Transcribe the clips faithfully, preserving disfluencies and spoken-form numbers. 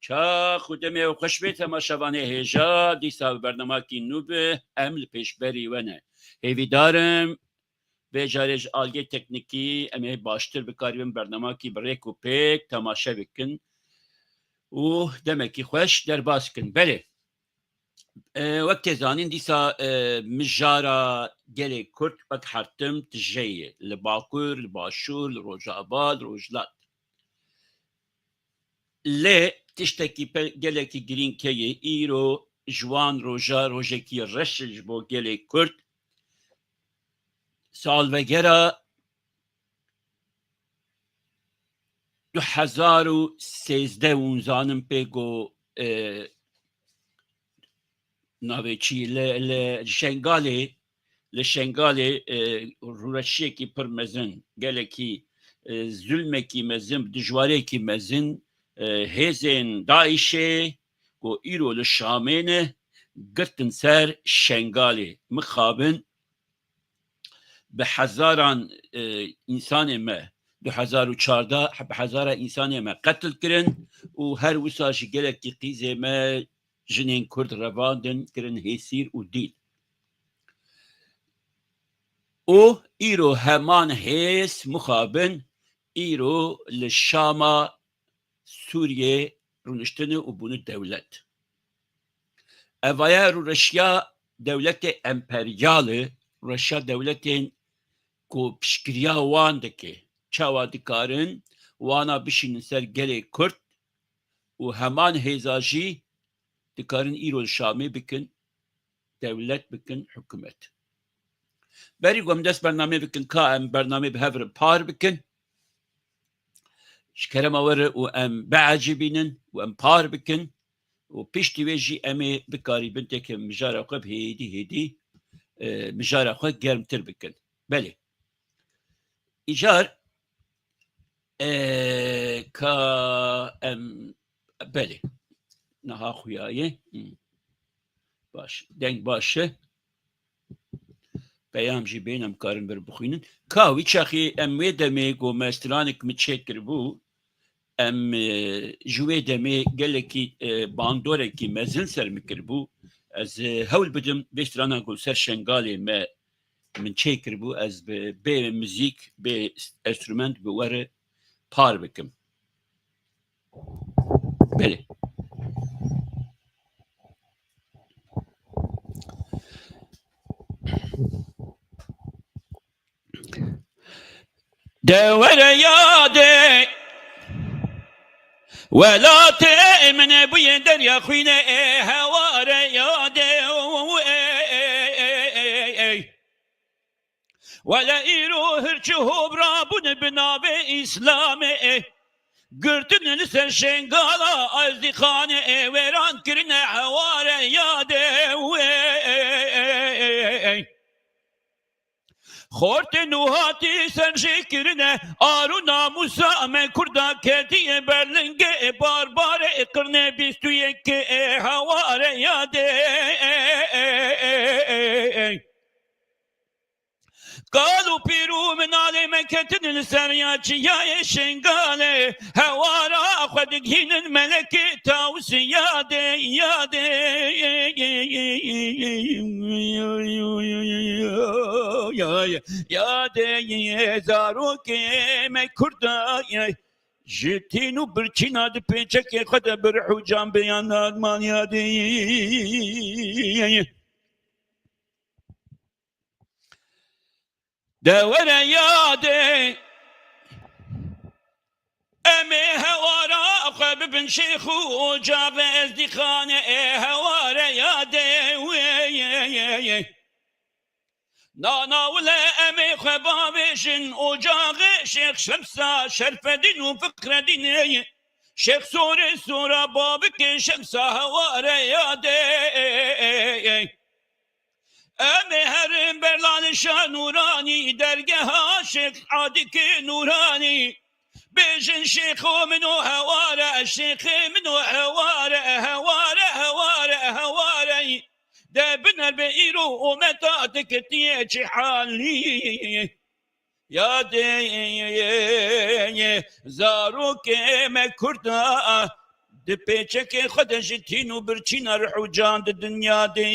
Ka xwe demê ew xweş bê temaşevanê hêja, dîsa bi bernamakî nû bi, em li pêşberî we ne. Hêvîdar im, vê carê ji aliyê teknîkî em ê baştir bikarîbin bernamakî bi rêk û pêk temaşe bikin û demekî xweş derbas kin. Belê, e, wek tê zanîn dîsa, e, mijara gelê Kurd wek hertim tije ye. Li Bakur, li Başûr, li Rojava, li Rojhilat. Lê tiştekî pe-, gelekî girîng heye. Îro ji wan roja rojekî reş e ji bo gelê Kurd. Salvegera du hezar û sêzdeh hûn zanin pê ku, e, navê çi li, li Şengalê, li Şengalê, e, rûreşiyekî pir mezin, gelekî, e, zulmekî mezin, dijwariyekî mezin, e, hêzên DAIŞê ku îro li Şamê ne, girtin ser Şengalê. Mixabin bi hezaran, e, însanê me, du hezar û çardeh, bi hezara însanê me qetil kirin û her wisa jî gelekî qîzê me, jinên Kurd revandin, kirin hêsîr û dîl. Û îro heman hêz mixabin îro li Şama Sûriyê rûniştine û bûne dewlet. Evaya rûreşiya dewletê emperyal e, rûreşiya dewletên ku piştgiriya wan dike, çawa dikarin wana bişînin ser gelê Kurd û heman hêza jî dikarin îro li Şamê bikin, dewlet bikin, hikûmet. Berî ku em dest bernamê bikin, ka em bernamê bi hev re par bikin. Ji kerema we re û em biecibînin û em par bikin û piştî wê jî em ê bikarîbin têkê mijara xwe bi hêdî hêdî, e, mijara xwe germtir bikin. Belê. Îcar, e, ka em, belê. Niha xuyaye. Hmm. Baş. Deng baş e. Peyam jî bên em karin ber bixwînin. Ka wî çaxê em wê demê ku me stranek min çêkiribû, em, e, ji wê demê gelekî, e, bandorekî mezin ser min kiribû. Ez, e, hewl bidim vê strana ku ser Şengalê me min çêkiribû, ez bi bê muzîk, bê enstrument bi we re par bikim. Belê. De were yadê welatê min e, bûye derya xwîne ê heware yadê ey. Wele îro hirçi hobra bûne bi navê Îslamê ê. Girtin li ser Şengala Ezdîxanê ê, wêran kirine heware yadê wê. Xortê nû hatî ser jê kirine, ar û namûsa me Kurda ketiye berlingê, barbarê qirnê bîst û yekê ê heware yadê. Kal û pîr û minalê me ketin li ser ya çiyayê Şengalê. Hewara xwe digihînin melekê Tawusê yadê, yadê. Yadê zarokê me Kurda. Ji tîn û birçîna di pêçekê xwe de bi rih û can beyan dadman yadê. De were yadê, em ê hewara xwe bibin şêx û ocaxê Ezdîxanê ê heware yadê wê. Nana wile em ê xwe bavêjin ocaxê Şêx Şemsa Şerfedîn û Fiqredînê. Şêx Sorê Sora bavikê Şemsa heware yadê. Em ê herin berlanê Şah Nûranî, dergeha Şêx Adikê Nûranî. Bêjin şêxo min o heware, şêxê min o heware, heware, heware, heware. De biner be îro ometa diketiye çi halî. Yadê zarokê me Kurda, Di pêçekê xwe de ji tîn û birçîna rih û can di dinya de.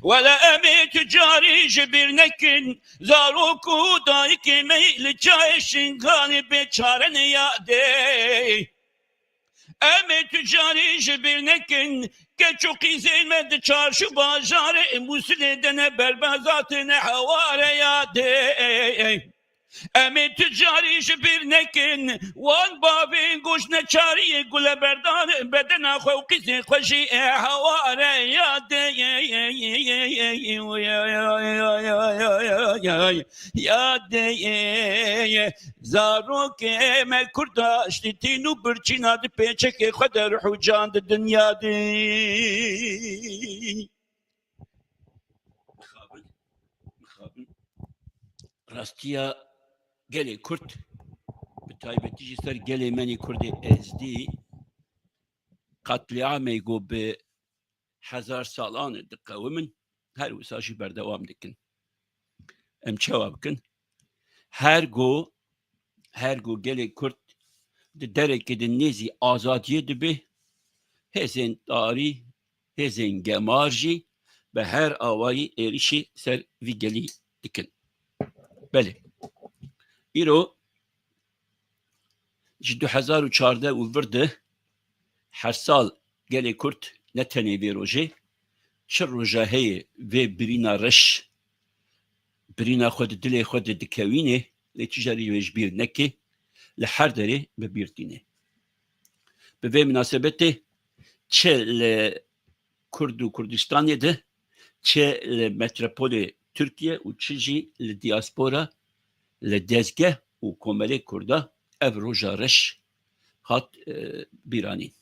Wele em ê tu carî ji bîr nekin, zarok û dayikê me li çayê Şingalê bêçare ne yadê. Em ê tu carî ji bîr nekin, keç û qîzên me di çarşû bajarê Mûsilê de ne berbezatê ne heware yadê. Em ê tu carî ji bîr nekin, wan bavên goş neçariyê gule berdan bedena xwe û qîzên xwe jî ê heware yadê. Yadê. Zarokê me kurda ji tîn û birçîna di pêçekê xwe de ruh û can di dinya de. Mixabin, mixabin. Rastiya gelê Kurd, bi taybetî jî ser gelê me nê Kurdê Ezdî, qetlîamê ku bi hezar salan e diqewimin, her wisa jî berdewam dikin. Em çawa bikin? Her ku, her ku gelê Kurd di derekê de nêzî azadiyê dibe, hêzên tarî, hêzên gemar jî bi her awayî êrişî ser vî gelî dikin. Belê. Îro ji du hezar û çardeh û vir de her sal gelê Kurd ne tenê vê rojê, çi roja heye vê birîna reş, birîna xwe di dilê xwe de dikewîne, lê tu carî wê ji bîr neke, li her derê bi bîr tîne. Bi vê minasebetê çi li Kurd û Kurdistanê de, çi li metropolê Tirkiye û çi jî li diaspora, li dezgeh û komelê Kurda ev roja reş hat, e, bîranîn.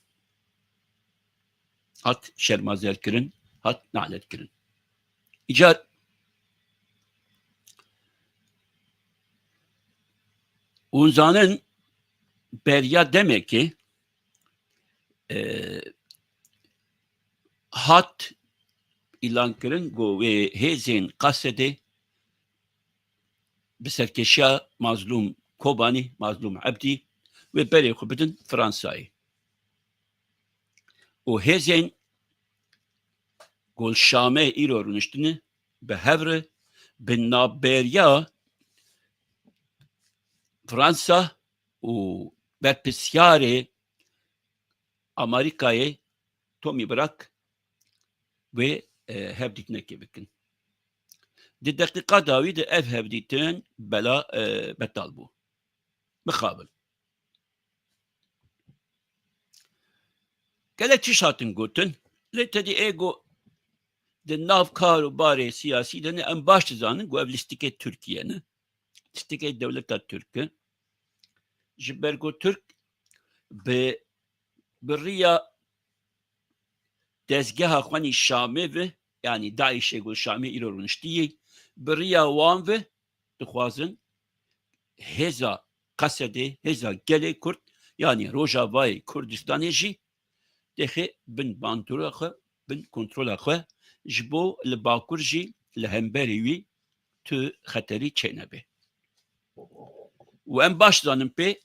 Hat şermazerkirin, hat naletkirin. Îcar hûn zanin beriya demekê, e, hat îlan kirin ku wê hêzên Qasedê bi serkêşiya Mazlûm Kobanî, Mazlûm Ebdî, wê berê xwe bidin Fransayê. Û hêzên ku li Şamê îro rûniştine bi hev re bi navberiya Fransa û berpirsiyarê Amerîkayê Tomî Birak wê, e, hevdîtinekê bikin. Di deqîqa dawî de ev hevdîtin bela, e, betal bû. Mixabin. Gelek tişt hatin gotin, lê tedî ê ku di nav kar û barê siyasî de ne, em baş dizanin ku ev lîstikê Tirkiye ne. Lîstikê dewleta Tirk e. Ji ber ku Tirk bi, bi riya dezgeha xwe nî Şamê ve, yanî DAIŞê ku Şamê îro rûniştî yê, bi riya wan ve dixwazin hêza Qesedê, hêza gelê Kurd, yanî Rojavayê Kurdistanê jî têxe bin bandora xwe, bin kontrola xwe, ji bo li Bakur jî li hemberî wî tu xeterî çênebe. Û em baş zanin pê,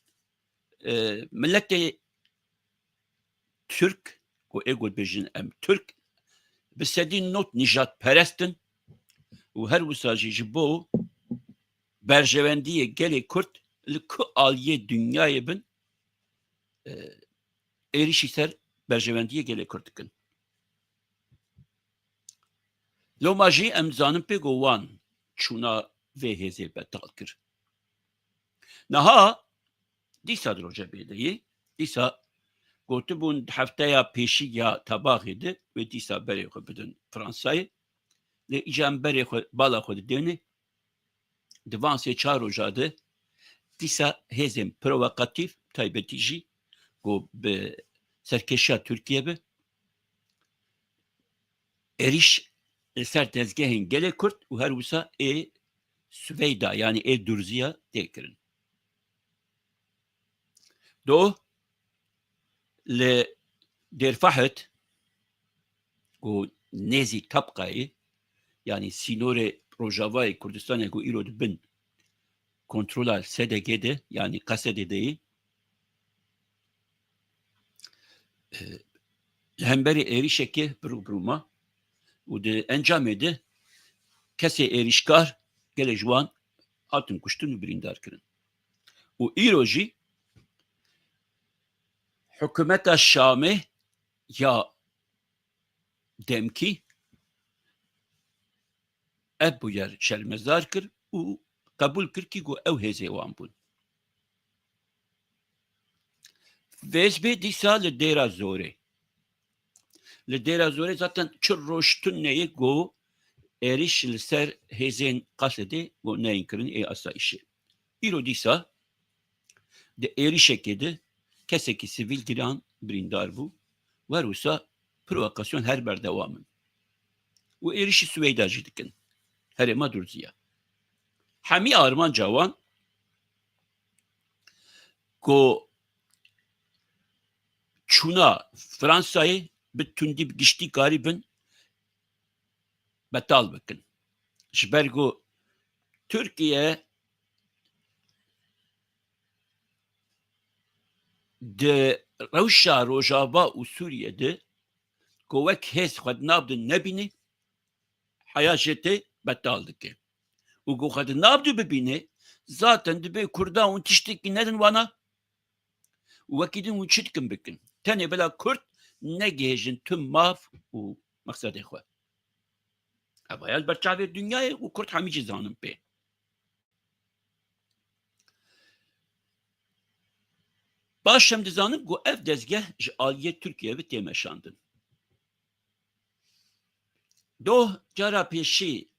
e, miletê Tirk, ku ê ku dibêjin em Tirk, bi sedî nod nîjadperest in û her wisa jî ji bo berjewendiyê gelê Kurd li ku aliyê dinyayê bin, e, êrişî ser berjewendiyê gelê Kurd dikin. Loma jî em dizanin pê ku wan çûna vê hêzê betal kir. Niha dîsa di rojevê de yê, dîsa gotibûn di hefteya pêşî ya Tebaxê de wê dîsa berê xwe bidin Fransayê. Lê îca em berê xwe, bala xwe didêne, di van sê çar roja de dîsa hêzên provokatîf, taybetî jî ku bi serkêşiya Tirkiye be, êrîş li ser dezgehên gelê Kurd û her wisa ê Suveyda, yanî ê Durziya tê kirin. Do li Dêrfahid ku nêzî Tapqayê, yanî sînorê Rojavayê Kurdistanê ku îro di bin kontrola S D G de, yanî Qesedê de yê, e, li hemberî êrîşekê bi rû bi rû ma û di encamê de kesê êrîşkar gelê ji wan hatin kuştin û birîndar kirin. Û îro jî hikûmeta Şamê ya demkî ev bûyer şermezar kir û qebûl kir kî ku ew hêzê wan bûn. Vêsbê dîsa li Dêra Zorê. Li Dêra Zorê zaten çi roj tune ye ku êrîş li ser hêzên Qasedê ku neyên kirin ê asayişê. Îro dîsa di êrîşekê de kesekî sivîl giran birîndar bû. Wer wisa provokasyon her berdewam in. Û êrîşî Swêda jî dikin. Herêma Durziya. Hemî armanca wan ku çûna Fransayê bi tundî, bi giştî karîbin betal bikin. Ji ber ku Tirkiye di rewşa Rojava û Sûriye de ku wek hêz xwe di nav de nebîne, heya jê tê betal dike. Û ku xwe di nav de bibîne, zaten dibê Kurdan hûn tiştekî nedin wana, û wekî din hûn çi dikin bikin. Tenê bila Kurd negihêjin tim maf û mexsedê xwe. Ev haya li ber çavê dinyayê û Kurd hemî jî zanin pê. Baş em dizanin ku ev dezgeh ji aliyê Tirkiye ve tê meşandin. Doh cara pêşî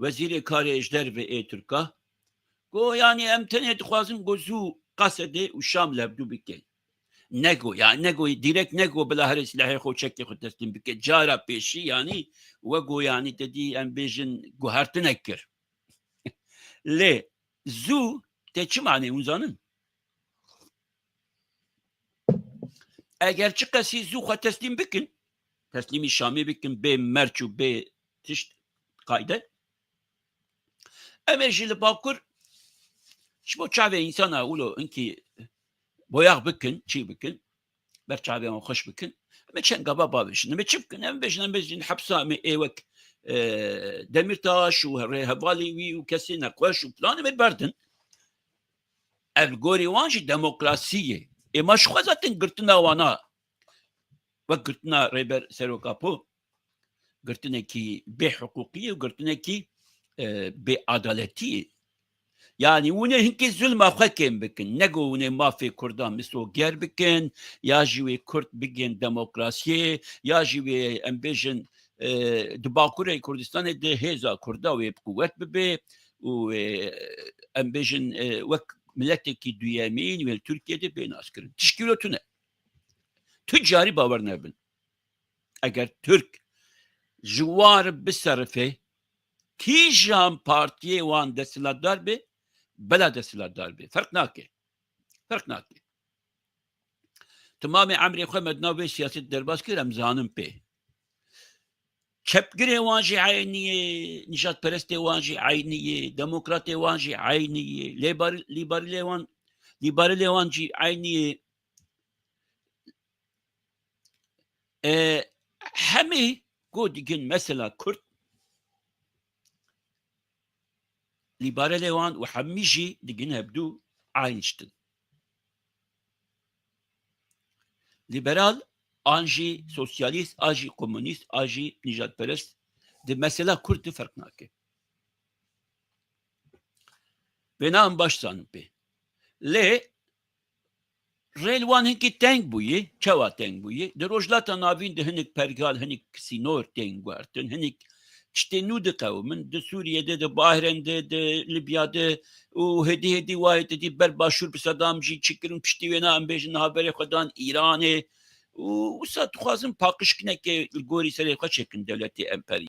wezîrê karê ji derve ê Tirka got, yanî em tenê dixwazin ku zû Qasedê û Şam levdû bikin. Nego, ya nego, direkt nego bila herê silahê xwe çekê xwe teslîm bike. Cara pêşî yanî we got, yanî te dî em bêjin guhertinek kir. Lê zû tê çi manê hûn zanin? Eger çi qesî zû xwe teslîm bikin, teslîmî Şamê bikin bê merç û bê tişt qayde, em ê jî li Bakur ji bo çavê însana wilo hinkî boyax bikin, çî bikin, ber çavê wan xweş bikin. Em ê çend gava bavêjin. Em ê çi bikin? Em bêjin, em bêjin hepsa em ê wek, e, Demîrtaş û rêhevalê wî û kesê nexweş û plan em ê berdin. Ev li gorî wan jî demokrasî ye. Ê ma ji xwe zaten girtina wana, wek girtina Rêber Serok Apo, girtinekî bêhiqûqî ye û girtinekî, e, bêadaletî ye. Yanî hûn ê hinkê zulma xwe kêm bikin. Nego hûn ê mafê Kurdan misoger bikin, ya jî wê Kurd bigên demokrasiyê, ya jî wê em bêjin, e, di Bakurê Kurdistanê de hêza Kurda wê bi quwet bibe û, e, em bêjin, e, wek miletekî duyemîn wê li Tirkiyê de bê naskirin. Tişkî wilo tune. Tu carî bawer nebin. Eger Tirk ji wan re biserife, kîjan partiyê wan desthilatdar be, bela desthilatdar be. Ferq nake. Ferq nake. Timamê emrê xwe me di nav vê siyaset derbas kir, em zanin pê. Çepgirê wan jî eynî ye, nijadperestê wan jî eynî ye, demokratê wan jî eynî ye, lêbar-, lîbarilê wan, lîbarilê wan jî eynî ye. E, hemî ku digin mesela Kurd, lîbarelê wan û hemî jî digin hevdû eyn tiştin. Lîberal an jî sosyalîst, an jî komunîst, an jî nîjadperest di mesela Kurd de ferq nake. Vêna em baş zanin pê. Lê rê li wan hinkî teng bûye. Çawa teng bûye? Di Rojhilata Navîn de hinek pergal, hinek sînor tên guhertin, hinek tiştê nû diqewimin. Di Sûriye de, di Bahreyn de, di Libya de û hêdî hêdî wayê te dî ber Başûr bi Sedam jî çi kirin, piştî wêna em bêjin niha berê xwe dan Îranê û wisa dixwazin paqijkinekê li gorî serê xwe çêkin dewletê emperî.